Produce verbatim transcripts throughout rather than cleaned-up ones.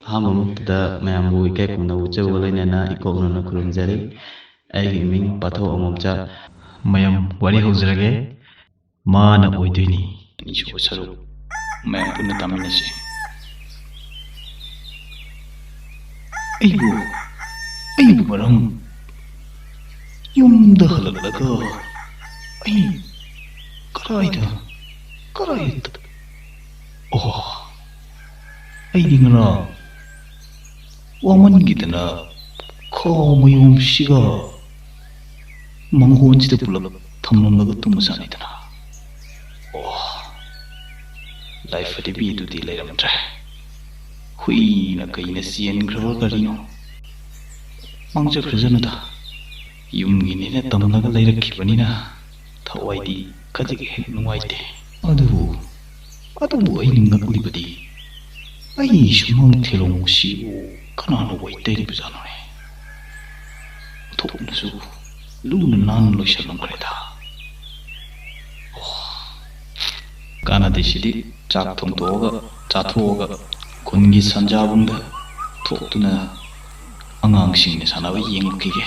ꯑꯍꯥꯟꯕ ꯃꯛꯇꯗ ꯃꯌꯥꯝꯕꯨ ꯏꯀꯥꯏ ꯈꯨꯝꯅꯕ ꯎꯠꯆꯕꯒ ꯂꯣꯏꯅꯅ ꯏꯀꯣꯛ ꯅꯧꯅ ꯈꯨꯔꯨꯝꯖꯔꯤ꯫ ꯑꯩꯒꯤ ꯃꯤꯡ ꯄꯥꯊꯣꯛ ꯑꯉꯣꯝꯆꯥ꯫ ꯃꯌꯥꯝ ꯋꯥꯔꯤ ꯍꯧꯖꯔꯒꯦ꯫ ꯃꯥꯅ ꯑꯣꯏꯗꯣꯏꯅꯤ꯫ ꯑꯅꯤꯁꯨꯕ ꯁꯔꯨꯛ ꯃꯌꯥꯝ ꯄꯨꯟꯅ ꯇꯥꯃꯤꯟꯅꯁꯤ꯫ ꯑꯩꯕꯨ, ꯑꯩꯕꯨ ꯃꯔꯝ ꯌꯨꯝꯗ ꯍꯜꯂꯛꯂꯒ ꯑꯩ ꯀꯗꯥꯏꯗ, ꯀꯗꯥꯏꯗ? ꯑꯣ, ꯑꯩꯗꯤ ꯉꯔꯥꯡ ꯋꯥꯃꯟꯈꯤꯗꯅ ꯈꯥꯎ ꯃꯌꯨꯝꯁꯤꯒ ꯃꯪꯒꯣꯟꯁꯤꯗ ꯄꯨꯂꯞ ꯊꯝꯂꯝꯂꯒ ꯇꯨꯝꯕꯖꯥꯠꯅꯤꯗꯅ꯫ ꯑꯣ, ꯂꯥꯏꯐꯗꯤꯕꯤꯗꯨꯗꯤ ꯂꯩꯔꯝꯗ꯭ꯔꯦ꯫ ꯍꯨꯏꯅ ꯀꯩꯅ ꯆꯦꯟꯈ꯭ꯔꯕ ꯀꯔꯤꯅꯣ? ꯃꯥꯡꯖꯈ꯭ꯔꯖꯅꯨꯗ꯫ ꯌꯨꯝꯒꯤꯅꯦꯅ ꯇꯝꯂꯒ ꯂꯩꯔꯛꯈꯤꯕꯅꯤꯅ ꯊꯋꯥꯏꯗꯤ ꯈꯖꯤꯛ ꯍꯦꯛ ꯅꯨꯡꯉꯥꯏꯇꯦ꯫ ꯑꯗꯨꯕꯨ, ꯑꯗꯨꯕꯨ ꯑꯩꯅ ꯉꯛꯂꯤꯕꯗꯤ ꯑꯩ ꯁꯨꯃꯥꯡ ꯊꯦꯂꯣꯡꯁꯤꯕꯨ ꯀꯅꯥꯅ ꯋꯥꯏ ꯇꯩꯔꯤꯕꯖꯥꯠꯅꯣꯅꯦ? ꯑꯣꯟꯊꯣꯛꯅꯁꯨ ꯂꯨꯅ ꯅꯥꯟꯅ ꯂꯣꯏꯁꯤꯜꯂꯝꯈ꯭ꯔꯦꯗ꯫ ꯑꯣ, ꯀꯥꯟꯅꯗꯦ ꯁꯤꯗꯤ꯫ ꯆꯥꯛ ꯊꯣꯡꯗꯣꯛꯑꯒ ꯆꯥꯊꯣꯛꯑꯒ ꯈꯨꯟꯒꯤ ꯁꯟꯖꯥꯕꯨꯡꯗ ꯊꯣꯛꯇꯨꯅ ꯑꯉꯥꯡꯁꯤꯡꯅ ꯁꯥꯟꯅꯕ ꯌꯦꯡꯂꯛꯈꯤꯒꯦ꯫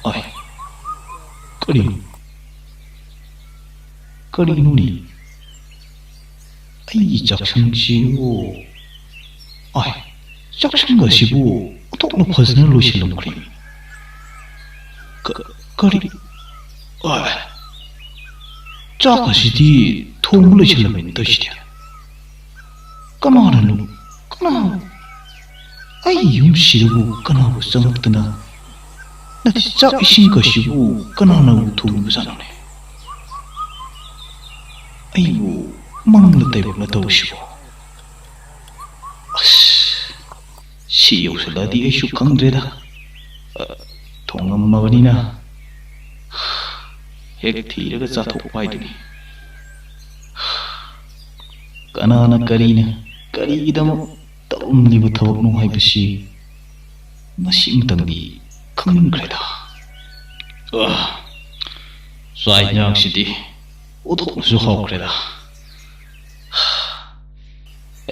ꯑꯥꯏ, ꯀꯔꯤꯅꯣ? ꯀꯔꯤꯅꯣꯅꯦ? ꯑꯩꯒꯤ ꯆꯥꯛꯁꯪꯁꯤꯕꯨ, ꯑꯥꯏ, ꯆꯥꯛꯁꯪ ꯑꯁꯤꯕꯨ ꯑꯣꯟꯊꯣꯛꯅ ꯐꯖꯅ ꯂꯣꯏꯁꯤꯜꯂꯝꯈ꯭ꯔꯦ꯫ ꯀ-, ꯀꯔꯤ? ꯑꯥꯏ, ꯆꯥꯛ ꯑꯁꯤꯗꯤ ꯊꯣꯡꯕ ꯂꯣꯏꯁꯤꯜꯂꯝꯃꯦꯅ ꯇꯧꯔꯤꯁꯤꯗꯤ꯫ ꯀꯅꯥꯅꯅꯣ? ꯀꯅꯥ? ꯑꯩ ꯌꯨꯝꯁꯤꯗꯕꯨ ꯀꯅꯥꯕꯨ ꯆꯪꯉꯛꯇꯅ, ꯅꯠꯇꯦ, ꯆꯥꯛ ꯏꯁꯤꯡꯒꯁꯤꯕꯨ ꯀꯅꯥꯅꯕꯨ ꯊꯣꯡꯉꯤꯕꯖꯥꯠꯅꯣꯅꯦ? ꯑꯩꯕꯨ ꯃꯪꯂ ꯇꯥꯏꯕꯪꯂ ꯇꯧꯔꯤꯁꯤꯕꯣ? ꯑꯁ, ꯁꯤ ꯌꯧꯁꯤꯜꯂꯛꯑꯗꯤ ꯑꯩꯁꯨ ꯈꯪꯗ꯭ꯔꯦꯗ꯫ ꯑ, ꯊꯣꯡꯉꯝꯃꯕꯅꯤꯅ ꯍꯦꯛ ꯊꯤꯔꯒ ꯆꯥꯊꯣꯛꯄ ꯍꯥꯏꯗꯨꯅꯤ꯫ ꯀꯅꯥꯅ ꯀꯔꯤꯅ ꯀꯔꯤꯒꯤꯗꯃꯛ ꯇꯧꯔꯝꯂꯤꯕ ꯊꯕꯛꯅꯣ ꯍꯥꯏꯕꯁꯤ ꯉꯁꯤꯃꯛꯇꯪꯗꯤ ꯈꯪꯅꯤꯡꯈ꯭ꯔꯦꯗ꯫ ꯑ, ꯆꯥꯛ ꯏꯟꯖꯥꯡꯁꯤꯗꯤ ꯑꯣꯟꯊꯣꯛꯅꯁꯨ ꯍꯥꯎꯈ꯭ꯔꯦꯗ꯫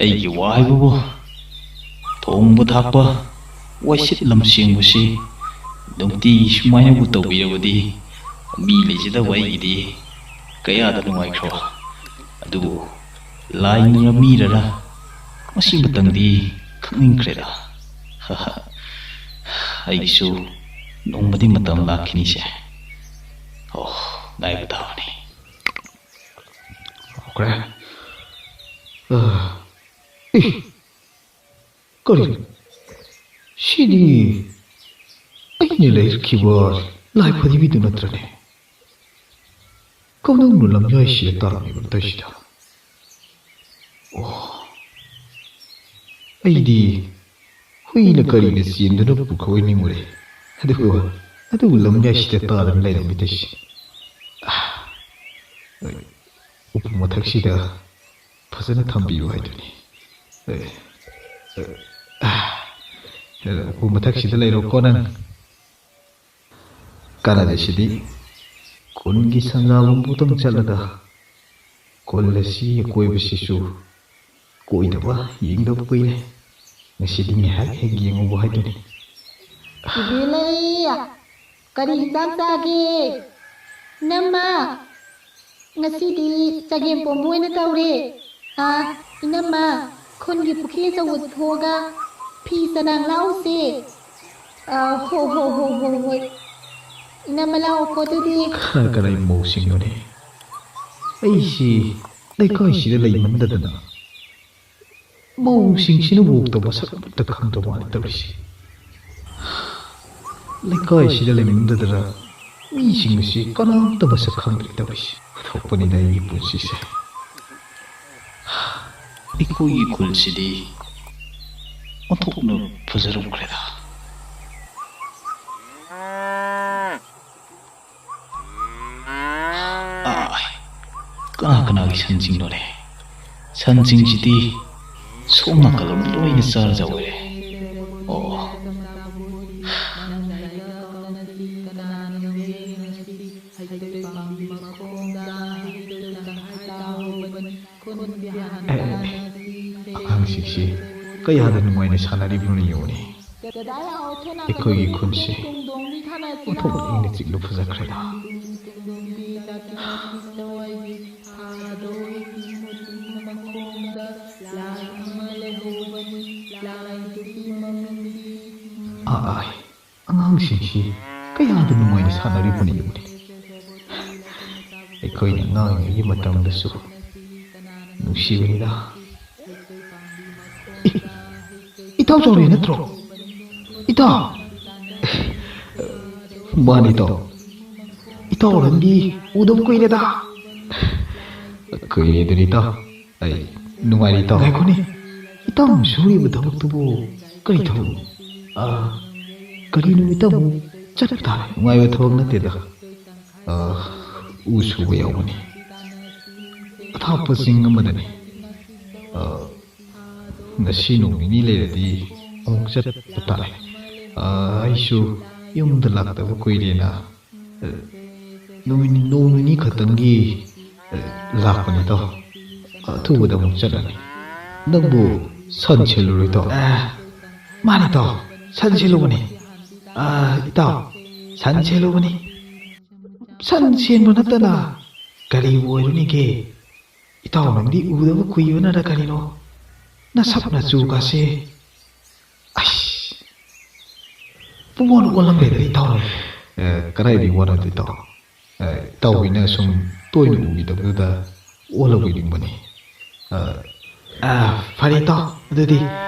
ꯑꯩꯒꯤ ꯋꯥ ꯍꯥꯏꯕꯕꯨ, ꯊꯣꯡꯕ ꯊꯥꯛꯄ, ꯋꯥꯏꯁꯤꯠ ꯂꯝꯁꯦꯡꯕꯁꯤ ꯅꯨꯡꯇꯤ ꯁꯨꯃꯥꯏꯅꯕꯨ ꯇꯧꯕꯤꯔꯕꯗꯤ ꯃꯤ ꯂꯩꯖꯗꯕ ꯑꯩꯒꯤꯗꯤ ꯀꯌꯥꯗ ꯅꯨꯡꯉꯥꯏꯈ꯭ꯔꯣ꯫ ꯑꯗꯨꯕꯨ ꯂꯥꯏꯅꯔ ꯃꯤꯔꯔ ꯃꯁꯤꯃꯇꯪꯗꯤ ꯈꯪꯅꯤꯡꯈ꯭ꯔꯦꯗ꯫ ꯑꯩꯒꯤꯁꯨ ꯅꯣꯡꯃꯗꯤ ꯃꯇꯝ ꯂꯥꯛꯈꯤꯅꯤꯁꯦ꯫ ꯑꯣ, ꯉꯥꯏꯕ ꯇꯥꯕꯅꯤ꯫ ꯍꯧꯈ꯭ꯔꯦ꯫ ꯑ, ꯏ, ꯀꯔꯤꯅꯣ? ꯁꯤꯗꯤ ꯑꯩꯅ ꯂꯩꯔꯛꯈꯤꯕ ꯂꯥꯏ ꯐꯗꯤꯕꯤꯗꯨ ꯅꯠꯇ꯭ꯔꯅꯦ? ꯀꯝꯗꯧꯅ ꯂꯝꯌꯥꯏꯁꯤꯗ ꯇꯥꯔꯝꯃꯤꯕ ꯇꯧꯔꯤꯁꯤꯗ? ꯑꯣ, ꯑꯩꯗꯤ ꯍꯨꯏꯅ ꯀꯔꯤꯅ ꯆꯦꯟꯗꯨꯅ ꯄꯨꯈ꯭ꯔꯕꯣꯏ ꯅꯤꯡꯉꯨꯔꯦ꯫ ꯑꯗꯨꯕꯨ, ꯑꯗꯨꯕꯨ ꯂꯝꯌꯥꯏꯁꯤꯗ ꯇꯥꯗꯨꯅ ꯂꯩꯔꯝꯃꯤ ꯇꯧꯔꯤꯁꯤ꯫ ꯑꯥ, ꯎꯄꯨ ꯃꯊꯛꯁꯤꯗ ꯐꯖꯅ ꯊꯝꯕꯤꯌꯨ ꯍꯥꯏꯗꯨꯅꯤ꯫ ꯑꯦ, ꯑꯦ, ꯑꯥ, ꯎꯄꯨ ꯃꯊꯛꯁꯤꯗ ꯂꯩꯔꯣꯀꯣ ꯅꯪ꯫ ꯀꯥꯟꯅꯗꯦ ꯁꯤꯗꯤ꯫ ꯈꯨꯟꯒꯤ ꯁꯪꯒꯥꯕꯝꯕꯨꯛꯇꯪ ꯆꯠꯂꯒ ꯈꯨꯜ ꯑꯁꯤ ꯑꯀꯣꯏꯕꯁꯤꯁꯨ ꯀꯣꯏꯗꯕ, ꯌꯦꯡꯗꯕ ꯀꯨꯏꯔꯦ꯫ ꯉꯁꯤꯗꯤ ꯉꯥꯏꯍꯥꯛ ꯍꯦꯛ ꯌꯦꯡꯉꯨꯕ ꯍꯥꯏꯗꯨꯅꯤ꯫ ꯏꯕꯦꯂꯩ, ꯀꯔꯤ ꯍꯤꯟꯖꯥꯡ ꯆꯥꯒꯦ? ꯏꯅꯝꯃ, ꯉꯁꯤꯗꯤ ꯆꯒꯦꯝ ꯄꯣꯝꯕ ꯑꯣꯏꯅ ꯇꯧꯔꯦ꯫ ꯑꯥ, ꯏꯅꯝꯃ, ꯈꯨꯟꯒꯤ ꯄꯨꯈ꯭ꯔꯤ ꯑꯆꯧꯕꯗ ꯊꯣꯛꯑꯒ ꯐꯤ ꯆꯅꯥꯡ ꯂꯥꯎꯁꯦ꯫ ꯑꯥ, ꯍꯣ, ꯍꯣ, ꯍꯣ, ꯍꯣ, ꯍꯣꯏ꯫ ꯏꯅꯝꯃ ꯂꯥꯛꯑꯣꯀꯣ ꯑꯗꯨꯗꯤ꯫ ꯈꯔ ꯀꯔꯤ ꯃꯧꯁꯤꯡꯅꯣꯅꯦ? ꯑꯩꯁꯤ ꯂꯩꯀꯥꯏꯁꯤꯗ ꯂꯩꯃꯟꯗꯗꯅ ꯃꯧꯁꯤꯡꯁꯤꯅꯕꯨꯛꯇ ꯃꯁꯛ ꯑꯃꯠꯇ ꯈꯪꯗ꯭ꯔ ꯃꯥꯜꯂꯦ ꯇꯧꯔꯤꯁꯤ꯫ ꯂꯩꯀꯥꯏꯁꯤꯗ ꯂꯩꯃꯟꯗꯗꯅ ꯃꯤꯁꯤꯡ ꯑꯁꯤ ꯀꯅꯥꯝꯇ ꯃꯁꯛ ꯈꯪꯗ꯭ꯔꯦ ꯇꯧꯔꯤꯁꯤ꯫ ꯑꯣꯟꯊꯣꯛꯄꯅꯤꯗ ꯑꯩꯒꯤ ꯄꯨꯟꯁꯤꯁꯦ꯫ ꯑꯩꯈꯣꯏꯒꯤ ꯈꯨꯜꯁꯤꯗꯤ ꯑꯣꯟꯊꯣꯛꯅ ꯐꯖꯔꯝꯈ꯭ꯔꯦꯗ꯫ ꯑꯥꯏ, ꯀꯅꯥ ꯀꯅꯥꯒꯤ ꯁꯟꯁꯤꯡꯅꯣꯅꯦ? ꯁꯟꯁꯤꯡꯁꯤꯗꯤ ꯁꯣꯝ ꯅꯥꯀꯜꯂꯣꯝꯗ ꯂꯣꯏꯅ ꯆꯥꯔ ꯆꯥꯎꯔꯦ꯫ ꯑꯣ꯫ ꯑꯦ, ꯑꯦ, ꯑꯦ, ꯑꯉꯥꯡꯁꯤꯡꯁꯤ ꯀꯌꯥꯗ ꯅꯨꯡꯉꯥꯏꯅ ꯁꯥꯟꯅꯔꯤꯕꯅꯣ ꯌꯦꯡꯉꯨꯅꯦ꯫ ꯑꯩꯈꯣꯏꯒꯤ ꯈꯨꯟꯁꯦ ꯑꯣꯟꯊꯣꯛꯅ ꯏꯪꯅ ꯆꯤꯛꯅ ꯐꯖꯈ꯭ꯔꯦꯗ꯫ ꯑꯥ, ꯑꯥꯏ, ꯑꯉꯥꯡꯁꯤꯡꯁꯤ ꯀꯌꯥꯗ ꯅꯨꯡꯉꯥꯏꯅ ꯁꯥꯟꯅꯔꯤꯕꯅꯣ ꯌꯦꯡꯉꯨꯅꯦ꯫ ꯑꯩꯈꯣꯏꯅ ꯑꯉꯥꯡ ꯑꯣꯏꯔꯤꯉꯩꯒꯤ ꯃꯇꯝꯗꯁꯨ ꯅꯨꯡꯁꯤꯕꯅꯤꯗ꯫ ꯑꯦ, ꯏꯇꯥꯎ ꯆꯥꯎꯔꯦ ꯅꯠꯇ꯭ꯔꯣ? ꯏꯇꯥꯎ! ꯃꯥꯅꯤ ꯏꯇꯥꯎ꯫ ꯏꯇꯥꯎ ꯅꯪꯗꯤ ꯎꯗꯕ ꯀꯨꯏꯔꯦꯗ꯫ ꯀꯨꯏꯔꯦꯗꯨꯅꯤ ꯏꯇꯥꯎ꯫ ꯑꯩ ꯅꯨꯡꯉꯥꯏꯔꯤ ꯏꯇꯥꯎ꯫ ꯉꯥꯏꯈꯣꯅꯦ, ꯏꯇꯥꯎꯅ ꯁꯨꯔꯤꯕ ꯊꯕꯛꯇꯨꯕꯨ ꯀꯔꯤ ꯊꯕꯛꯅꯣ? ꯑꯥ, ꯀꯔꯤꯅꯣ ꯏꯇꯥꯎꯕꯨ ꯆꯠꯄ ꯇꯥꯔꯦ? ꯅꯨꯡꯉꯥꯏꯕ ꯊꯕꯛ ꯅꯠꯇꯦꯗ꯫ ꯑꯥ, ꯎ ꯁꯨꯕ ꯌꯥꯎꯕꯅꯤ꯫ ꯑꯊꯥꯞꯄ ꯆꯤꯡ ꯑꯃꯗꯅꯤ꯫ ꯑꯥ, ꯉꯁꯤ ꯅꯣꯡ ꯅꯤꯅꯤ ꯂꯩꯔꯗꯤ ꯑꯃꯨꯛ ꯆꯠꯄ ꯇꯥꯔꯦ꯫ ꯑꯥ, ꯑꯩꯁꯨ ꯌꯨꯝꯗ ꯂꯥꯛꯇꯕ ꯀꯨꯏꯔꯦꯅ, ꯑꯥ, ꯅꯨꯃꯤꯠ ꯅꯣꯡ ꯅꯤꯅꯤ ꯈꯛꯇꯪꯒꯤ, ꯑꯥ, ꯂꯥꯛꯄꯅꯤ ꯏꯇꯥꯎ꯫ ꯑꯊꯨꯕꯗ ꯑꯃꯨꯛ ꯆꯠꯂꯅꯤ꯫ ꯅꯪꯕꯨ ꯁꯟ ꯁꯦꯜꯂꯨꯔꯣ ꯏꯇꯥꯎ? ꯑꯥ, ꯃꯥꯅꯤ ꯏꯇꯥꯎ, ꯁꯟ ꯁꯦꯜꯂꯨꯕꯅꯤ꯫ ꯑꯥ, ꯏꯇꯥꯎ, ꯁꯟ ꯁꯦꯜꯂꯨꯕꯅꯤ꯫ ꯁꯟ ꯁꯦꯟꯕ ꯅꯠꯇꯅ ꯀꯔꯤꯕꯨ ꯑꯣꯏꯔꯨꯅꯤꯒꯦ? ꯏꯇꯥꯎ ꯅꯪꯗꯤ ꯎꯗꯕ ꯀꯨꯏꯕꯅꯔ ꯀꯔꯤꯅꯣ? ꯅꯁꯛ ꯅꯆꯨꯒꯁꯦ, ꯑꯩꯁ, ꯄꯨꯡꯑꯣꯟ ꯑꯣꯜꯂꯝꯃꯦꯗ ꯏꯇꯥꯎ ꯅꯪꯗꯤ꯫ ꯑꯦ, ꯀꯗꯥꯏꯗꯒꯤ ꯋꯥꯅꯣꯗ ꯏꯇꯥꯎ? ꯑꯦ, ꯏꯇꯥꯎꯕꯤꯅ ꯁꯨꯝ ꯇꯣꯏꯅ ꯎꯈꯤꯗꯕꯗꯨꯗ ꯑꯣꯜꯂꯕꯣꯏ ꯅꯤꯡꯕꯅꯤ꯫ ꯑ, ꯑ, ꯐꯔꯦ ꯏꯇꯥꯎ, ꯑꯗꯨꯗꯤ,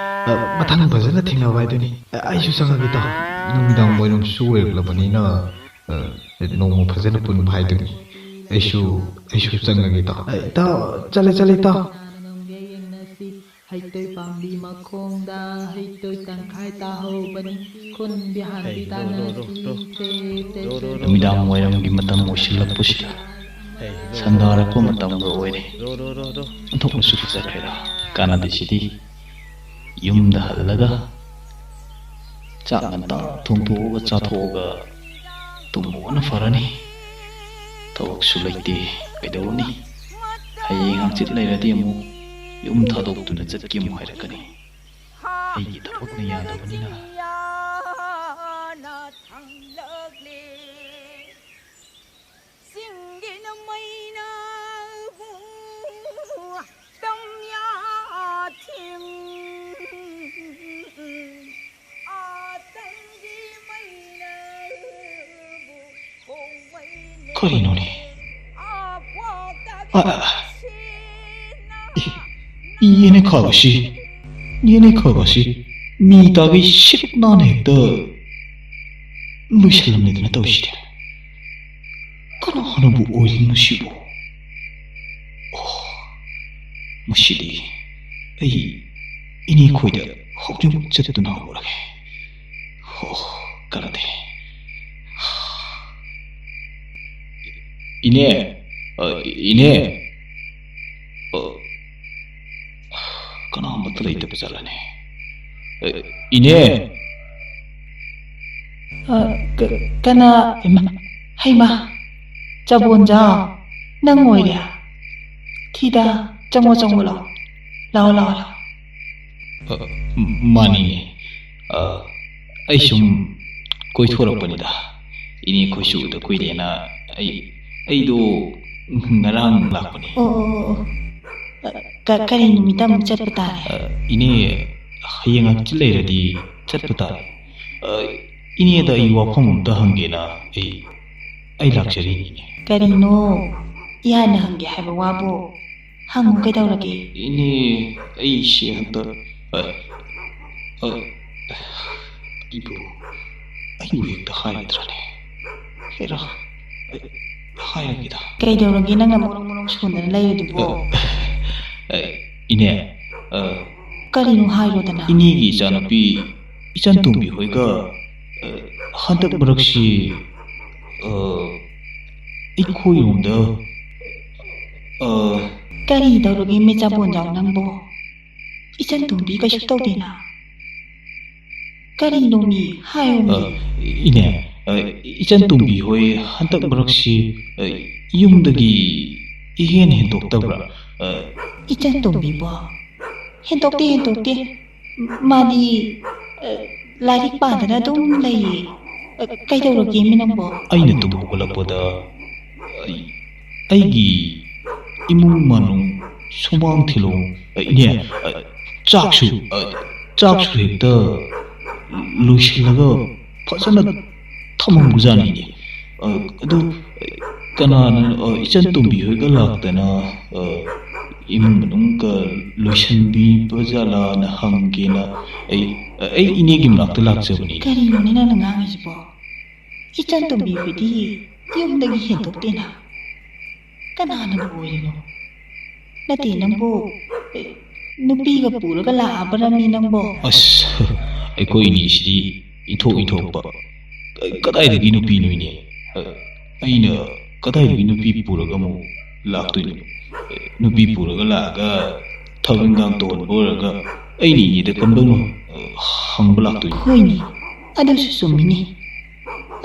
ꯑ, ꯃꯊꯪ ꯐꯖꯅ ꯊꯦꯡꯅꯕ ꯍꯥꯏꯗꯨꯅꯤ꯫ ꯑ, ꯑꯩꯁꯨ ꯆꯪꯉꯒꯦ ꯏꯇꯥꯎ꯫ ꯅꯨꯃꯤꯗꯥꯡ ꯋꯥꯏꯔꯝꯁꯨ ꯑꯣꯏꯔꯛꯂꯕꯅꯤꯅ, ꯑ, ꯅꯣꯡꯃ ꯐꯖꯅ ꯄꯨꯟꯕ ꯍꯥꯏꯗꯨꯅꯤ꯫ ꯑꯩꯁꯨ, ꯑꯩꯁꯨ ꯆꯪꯉꯒꯦ ꯏꯇꯥꯎ꯫ ꯑ, ꯏꯇꯥꯎ, ꯆꯠꯂꯦ, ꯆꯠꯂꯦ ꯏꯇꯥꯎ꯫ ꯍꯩꯇꯣꯏ ꯄꯥꯝꯕꯤ ꯃꯈꯣꯡꯗ ꯍꯩꯇꯣꯏ ꯇꯪꯈꯥꯏ ꯇꯥꯍꯧꯕꯅꯤ꯫ ꯈꯨꯟ ꯕꯤꯍꯥꯟꯗꯤ ꯇꯥꯟꯅꯁꯤ꯫ ꯅꯨꯃꯤꯗꯥꯡ ꯋꯥꯏꯔꯝꯒꯤ ꯃꯇꯝ ꯑꯣꯏꯁꯤꯜꯂꯛꯄꯁꯤꯗ ꯁꯟꯗꯥꯔꯛꯄ ꯃꯇꯝꯒ ꯑꯣꯏꯔꯦ꯫ ꯑꯣꯟꯊꯣꯛꯅꯁꯨ ꯐꯖꯈ꯭ꯔꯦꯗ꯫ ꯀꯥꯟꯅꯗꯦ ꯁꯤꯗꯤ꯫ ꯌꯨꯝꯗ ꯍꯜꯂꯒ ꯆꯥꯛ ꯉꯟꯇꯥ ꯊꯣꯡꯗꯣꯛꯑꯒ ꯆꯥꯊꯣꯛꯑꯒ ꯇꯨꯝꯕꯅ ꯐꯔꯅꯤ꯫ ꯊꯕꯛꯁꯨ ꯂꯩꯇꯦ, ꯀꯩꯗꯧꯔꯨꯅꯤ? ꯍꯌꯦꯡ ꯍꯪꯆꯤꯠ ꯂꯩꯔꯗꯤ ꯑꯃꯨꯛ ꯌꯨꯝ ꯊꯥꯗꯣꯛꯇꯨꯅ ꯆꯠꯀꯦ ꯑꯃꯨꯛ ꯍꯥꯏꯔꯛꯀꯅꯤ꯫ ꯑꯩꯒꯤ ꯊꯕꯛꯅ ꯌꯥꯗꯕꯅꯤꯅ꯫ ꯀꯔꯤꯅꯣꯅꯦ? ꯑ, ꯑ, ꯑ, ꯏ-, ꯏꯅꯦ ꯈꯥꯕꯁꯤ, ꯏꯅꯦ ꯈꯥꯕꯁꯤ ꯃꯤ ꯇꯥꯒꯩ ꯁꯤꯠ ꯅꯥꯟꯅ ꯍꯦꯛꯇ ꯂꯣꯏꯁꯤꯜꯂꯝꯂꯦꯗꯅ ꯇꯧꯔꯤꯁꯤꯗꯤ꯫ ꯀꯅꯥꯅꯕꯨ ꯑꯣꯏꯔꯤꯅꯣ ꯁꯤꯕꯨ? ꯑꯣ, ꯃꯁꯤꯗꯤ ꯑꯩ ꯏꯅꯦ ꯈꯣꯏꯗ ꯍꯧꯖꯤꯛꯃꯛ ꯆꯠꯇꯨꯅ ꯍꯪꯉꯨꯔꯒꯦ꯫ ꯑꯣ, ꯀꯥꯟꯅꯗꯦ꯫ ꯏꯅꯦ, ꯑ, ꯏꯅꯦ꯫ ꯑ, ꯀꯅꯥ ꯑꯃꯠꯇ ꯂꯩꯇꯕ ꯖꯥꯠꯂꯅꯦ? ꯑ, ꯏꯅꯦ꯫ ꯑ, ꯀ-, ꯀꯅꯥ? ꯏꯃꯥ, ꯍꯩꯃꯥ, ꯆꯕꯣꯟꯖꯥꯎ, ꯅꯪ ꯑꯣꯏꯔꯦ? ꯊꯤꯗ, ꯆꯪꯉꯣ, ꯆꯪꯉꯣ, ꯂꯥꯛꯑꯣ꯫ ꯂꯥꯛꯑꯣ, ꯂꯥꯛꯑꯣ, ꯂꯥꯛꯑꯣ꯫ ꯑ, ꯃꯥꯅꯤꯅꯦ꯫ ꯑ, ꯑꯩ ꯁꯨꯝ ꯀꯣꯏꯊꯣꯔꯛꯄꯅꯤꯗ꯫ ꯏꯅꯦ ꯈꯣꯏꯁꯨ ꯎꯗ ꯀꯨꯏꯔꯦꯅ ꯑꯩ, ꯑꯩꯗꯣ ꯉꯔꯥꯡ ꯂꯥꯛꯄꯅꯦ꯫ ꯑꯣ, ꯑꯣ, ꯑꯣ, ꯑꯣ꯫ ꯑ, ꯀ-, ꯀꯔꯤ ꯅꯨꯃꯤꯠꯇ ꯑꯃꯨꯛ ꯆꯠꯄ ꯇꯥꯔꯦ? ꯑ, ꯏꯅꯦ, ꯍꯌꯦꯡ ꯍꯪꯆꯤꯠ ꯂꯩꯔꯗꯤ ꯆꯠꯄ ꯇꯥꯔꯦ꯫ ꯑ, ꯏꯅꯦꯗ ꯑꯩ ꯋꯥꯐꯝ ꯑꯝꯇ ꯍꯪꯒꯦꯅ ꯑꯩ, ꯑꯩ ꯂꯥꯛꯆꯔꯤꯅꯤꯅꯦ꯫ ꯀꯔꯤꯅꯣ ꯏꯍꯥꯟꯅ ꯍꯪꯒꯦ ꯍꯥꯏꯕ ꯋꯥꯕꯨ? ꯍꯪꯉꯨ, ꯀꯩꯗꯧꯔꯒꯦ? ꯏꯅꯦ, ꯑꯩꯁꯦ ꯍꯟꯗꯛ, ꯑ, ꯑ, ꯑꯩꯕꯨ, ꯑꯩꯕꯨ ꯍꯦꯛꯇ ꯍꯥꯏꯒꯗ꯭ꯔꯅꯦ? ꯍꯦꯔꯥ, ꯑꯩ ꯍꯥꯏꯔꯒꯦꯗ꯫ ꯀꯩꯗꯧꯔꯒꯦ ꯅꯪꯅ ꯃꯔꯣꯡ ꯃꯔꯣꯡ ꯁꯣꯟꯗꯅ ꯂꯩꯔꯤꯗꯨꯕꯣ? ꯑ, ꯑ, ꯏꯅꯦ, ꯑ, ꯀꯔꯤꯅꯣ ꯍꯥꯏꯔꯣꯗꯅ? ꯏꯅꯦꯒꯤ ꯏꯆꯥꯅꯨꯄꯤ ꯏꯆꯟ ꯇꯣꯝꯕꯤ ꯍꯣꯏꯒ, ꯑ, ꯍꯟꯗꯛ ꯃꯔꯛꯁꯤ, ꯑ, ꯑꯩꯈꯣꯏꯔꯣꯝꯗ, ꯑ, ꯀꯔꯤ ꯇꯧꯔꯒꯦ ꯃꯦꯆꯥꯕꯣꯟꯖꯥꯎ ꯅꯪꯕꯣ? ꯏꯆꯟ ꯇꯣꯝꯕꯤ ꯀꯩꯁꯨ ꯇꯧꯗꯦꯅ꯫ ꯀꯔꯤꯅꯣꯃꯤ? ꯍꯥꯏꯌꯨꯃꯤ꯫ ꯑ, ꯏꯅꯦ, ꯑ, ꯏꯆꯟ ꯇꯣꯝꯕꯤ ꯍꯣꯏ ꯍꯟꯗꯛ ꯃꯔꯛꯁꯤ, ꯑ, ꯌꯨꯝꯗꯒꯤ ꯏꯍꯦꯟ ꯍꯦꯟꯗꯣꯛꯇꯕ꯭ꯔꯥ? ꯑ, ꯏꯆꯟ ꯇꯣꯝꯕꯤꯕꯣ? ꯍꯦꯟꯗꯣꯛꯇꯦ, ꯍꯦꯟꯗꯣꯛꯇꯦ꯫ ꯃꯥꯗꯤ, ꯑ, ꯂꯥꯏꯔꯤꯛ ꯄꯥꯗꯅ ꯑꯗꯨꯝ ꯂꯩꯌꯦ꯫ ꯑ, ꯀꯩꯗꯧꯔꯒꯦꯃꯤ ꯅꯪꯕꯣ? ꯑꯩꯅ ꯇꯨꯝ ꯍꯧꯒꯠꯂꯛꯄꯗ ꯑꯩ, ꯑꯩꯒꯤ ꯏꯃꯨꯡ ꯃꯅꯨꯡ, ꯁꯨꯃꯥꯡ ꯊꯤꯂꯣꯡ, ꯑ, ꯏꯅꯦ, ꯑ, ꯆꯥꯛꯁꯨ, ꯑ, ꯆꯥꯛꯁꯨ ꯍꯦꯛꯇ ꯂꯣꯏꯁꯤꯜꯂꯒ ꯐꯖꯅ ꯊꯝꯃꯝꯕꯖꯥꯠꯅꯤꯅꯦ꯫ ꯑ, ꯑꯗꯨ ꯀꯅꯥꯅ, ꯑ, ꯏꯆꯟ ꯇꯣꯝꯕꯤ ꯍꯣꯏꯒ ꯂꯥꯛꯇꯅ, ꯑ, ꯏꯃꯨꯡ ꯃꯅꯨꯡꯒ ꯂꯣꯏꯁꯤꯟꯕꯤꯕ ꯖꯥꯠꯂꯥꯅ ꯍꯪꯒꯦꯅ ꯑꯩ, ꯑꯩ ꯏꯅꯦꯒꯤ ꯃꯅꯥꯛꯇ ꯂꯥꯛꯆꯕꯅꯤ꯫ ꯀꯔꯤꯅꯣꯅꯦ ꯅꯪꯅ ꯉꯥꯡꯉꯤꯁꯤꯕꯣ? ꯏꯆꯟ ꯇꯣꯝꯕꯤ ꯍꯣꯏꯗꯤ ꯌꯨꯝꯗꯒꯤ ꯍꯦꯟꯗꯣꯛꯇꯦꯅ꯫ ꯀꯅꯥꯅ ꯑꯣꯏꯔꯤꯅꯣ? ꯅꯠꯇꯦ ꯅꯪꯕꯨ, ꯑꯦ, ꯅꯨꯄꯤꯒ ꯄꯨꯔꯒ ꯂꯥꯛꯑꯕ꯭ꯔꯃꯤ ꯅꯪꯕꯣ? ꯑꯁ, ꯑꯩꯈꯣꯏ ꯏꯅꯦꯁꯤꯗꯤ ꯏꯟꯊꯣꯛ ꯏꯟꯊꯣꯛꯄ꯫ ꯀꯗꯥꯏꯗꯒꯤ ꯅꯨꯄꯤꯅꯣ ꯏꯅꯦ? ꯑꯩꯅ ꯀꯗꯥꯏꯗꯒꯤ ꯅꯨꯄꯤ ꯄꯨꯔꯒ ꯑꯃꯨꯛ ꯂꯥꯛꯇꯣꯏꯅꯣ? ꯅꯨꯄꯤ ꯄꯨꯔꯒ ꯂꯥꯛꯑꯒ ꯊꯕꯛ ꯏꯟꯈꯥꯡ ꯇꯧꯍꯟꯕ ꯑꯣꯏꯔꯒ ꯑꯩꯅ ꯏꯅꯦꯗ ꯀꯝꯗꯧꯅ ꯍꯪꯕ ꯂꯥꯛꯇꯣꯏꯅꯣ? ꯍꯣꯏꯅꯦ, ꯑꯗꯨꯁꯨ ꯆꯨꯝꯃꯤꯅꯦ꯫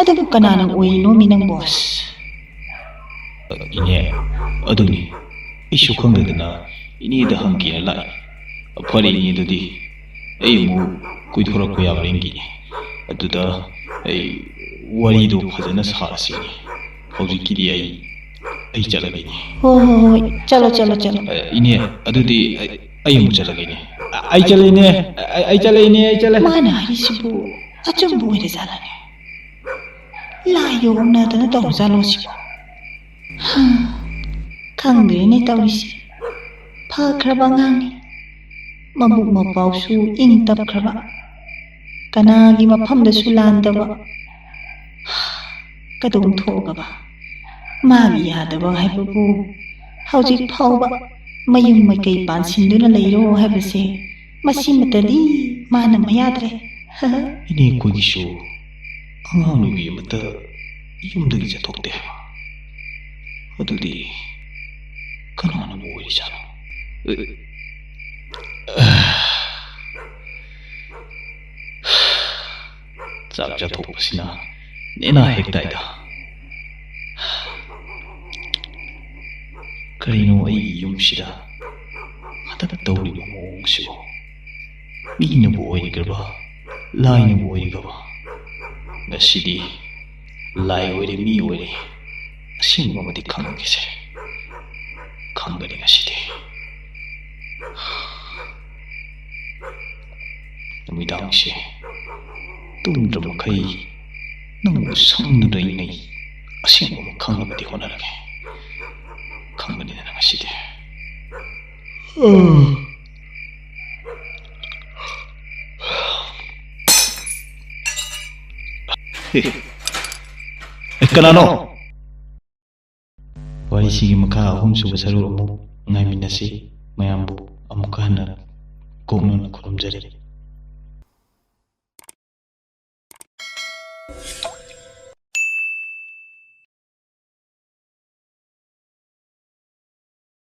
ꯑꯗꯨꯕꯨ ꯀꯅꯥꯅ ꯑꯣꯏꯔꯤꯅꯣꯃꯤ ꯅꯪꯕꯣ? ꯑꯁ, ꯏꯅꯦ, ꯑꯗꯨꯅꯤ ꯑꯩꯁꯨ ꯈꯪꯗꯗꯅ ꯏꯅꯦꯗ ꯍꯪꯒꯦꯅ ꯂꯥꯛꯏ꯫ ꯐꯔꯦ ꯏꯅꯦ, ꯑꯗꯨꯗꯤ ꯑꯩ ꯑꯃꯨꯛ ꯀꯣꯏꯊꯣꯔꯛꯄ ꯌꯥꯕ꯭ꯔꯥ ꯌꯦꯡꯒꯦꯅꯦ꯫ ꯑꯗꯨꯗ ꯑꯩ ꯋꯥꯔꯤꯗꯣ ꯐꯖꯅ ꯁꯥꯔꯁꯤꯅꯦ꯫ ꯍꯧꯖꯤꯛꯀꯤꯗꯤ ꯑꯩ, ꯑꯩ ꯆꯠꯂꯒꯦꯅꯦ꯫ ꯍꯣꯏ, ꯍꯣꯏ, ꯍꯣꯏ, ꯆꯠꯂꯣ, ꯆꯠꯂꯣ, ꯆꯠꯂꯣ꯫ ꯑ, ꯏꯅꯦ, ꯑꯗꯨꯗꯤ ꯑꯩ, ꯑꯩ ꯑꯃꯨꯛ ꯆꯠꯂꯒꯦꯅꯦ꯫ ꯑ, ꯑꯩ ꯆꯠꯂꯦ ꯏꯅꯦ꯫ ꯑ, ꯑꯩ ꯆꯠꯂꯦ ꯏꯅꯦ, ꯑꯩ ꯆꯠꯂꯦ꯫ ꯃꯥꯅ ꯍꯥꯏꯔꯤꯁꯤꯕꯨ ꯑꯆꯨꯝꯕ ꯑꯣꯏꯔꯖꯥꯠꯂꯅꯦ? ꯂꯥꯏꯒ ꯑꯣꯛꯅꯗꯅ ꯇꯧꯔꯖꯥꯠꯂꯣ ꯁꯤꯕꯣ? ꯍꯥ, ꯈꯪꯗ꯭ꯔꯦꯅꯦ ꯇꯧꯔꯤꯁꯦ꯫ ꯐꯈ꯭ꯔꯕ ꯑꯉꯥꯡꯅꯤ꯫ ꯃꯕꯨꯛ ꯃꯄꯥꯎꯁꯨ ꯏꯪ ꯇꯞꯈ꯭ꯔꯕ꯫ ꯀꯅꯥꯒꯤ ꯃꯐꯝꯗꯁꯨ ꯂꯥꯟꯗꯕ꯫ ꯀꯗꯣꯝ ꯊꯣꯛꯑꯒꯕ? ꯃꯥꯒꯤ ꯌꯥꯗꯕ ꯍꯥꯏꯕꯕꯨ ꯍꯧꯖꯤꯛ ꯐꯥꯎꯕ ꯃꯌꯨꯝ ꯃꯀꯩ ꯄꯥꯟꯁꯤꯟꯗꯨꯅ ꯂꯩꯔꯣ ꯍꯥꯏꯕꯁꯦ ꯃꯁꯤꯃꯇꯗꯤ ꯃꯥꯅ ꯃꯌꯥꯗ꯭ꯔꯦ꯫ ꯏꯅꯦ, ꯑꯩꯈꯣꯏꯒꯤꯁꯨ ꯑꯉꯥꯡ ꯅꯨꯄꯤ ꯑꯃꯠꯇ ꯌꯨꯝꯗꯒꯤ ꯆꯠꯊꯣꯛꯇꯦ ꯍꯥꯏꯕ꯫ ꯑꯗꯨꯗꯤ ꯀꯅꯥꯅ ꯑꯣꯏꯔꯤꯖꯥꯠꯅꯣ? ꯆꯥꯛ ꯆꯥꯊꯣꯛꯄꯁꯤꯅ ꯅꯦꯅꯥ ꯍꯦꯛ ꯇꯥꯏꯗ꯫ ꯀꯔꯤꯅꯣ ꯑꯩꯒꯤ ꯌꯨꯝꯁꯤꯗ ꯍꯟꯗꯛ ꯇꯧꯔꯤꯕ ꯃꯑꯣꯡꯁꯤꯕꯨ? ꯃꯤꯅꯕꯨ ꯑꯣꯏꯈ꯭ꯔꯕ, ꯂꯥꯏꯅꯕꯨ ꯑꯣꯏꯈ꯭ꯔꯕ, ꯉꯁꯤꯗꯤ ꯂꯥꯏ ꯑꯣꯏꯔꯦ, ꯃꯤ ꯑꯣꯏꯔꯦ, ꯑꯁꯦꯡꯕ ꯑꯃꯗꯤ ꯈꯪꯒꯦꯁꯦ꯫ ꯈꯪꯒꯅꯤ ꯉꯁꯤꯗꯤ꯫ ꯅꯨꯃꯤꯗꯥꯡꯁꯦ ꯇꯨꯝꯗ꯭ꯔ ꯃꯈꯩ ꯅꯪꯕꯨ ꯁꯪꯗꯨꯅ ꯏꯪꯅꯩ꯫ ꯑꯁꯦꯡꯕ ꯑꯃ ꯈꯪꯅꯕꯗꯤ ꯍꯣꯠꯅꯔꯒꯦ꯫ ꯈꯪꯒꯅꯤꯗꯅ ꯉꯁꯤꯗꯤ꯫ ꯑꯦ, ꯀꯅꯥꯅꯣ? ꯋꯥꯔꯤꯁꯤꯒꯤ ꯃꯈꯥ ꯑꯍꯨꯝꯁꯨꯕ ꯁꯔꯨꯛ ꯑꯃꯨꯛ ꯉꯥꯏꯃꯤꯟꯅꯁꯤ꯫ ꯃꯌꯥꯝꯕꯨ ꯑꯃꯨꯛꯀ ꯍꯟꯅ ꯀꯣꯛꯅꯅ ꯈꯨꯔꯨꯝꯖꯔꯤ꯫